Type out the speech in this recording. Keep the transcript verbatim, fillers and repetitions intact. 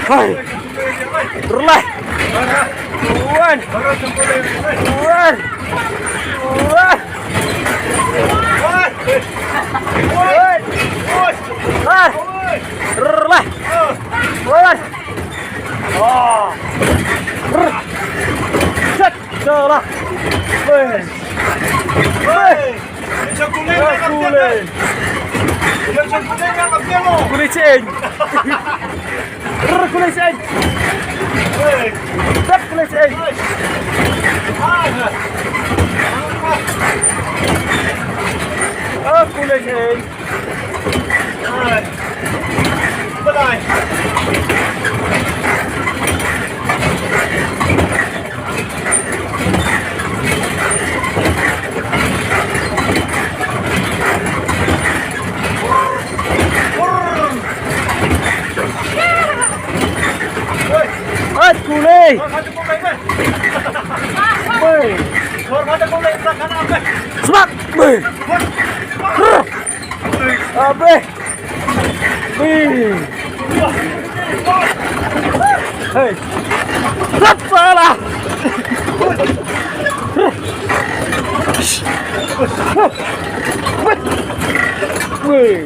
Hai. Rlai. Wan. Wan. Wan. Wan. Rlai. Wan. Ah. Rr. Set. Salah. Weh. Weh. Kule. Kule. Kule seng. Rr, kule seng. Rr, kule seng. Ah, kule seng. Oi, kule. Oi. Smat. Oi. Abe. Hey. Rat salah. Weh.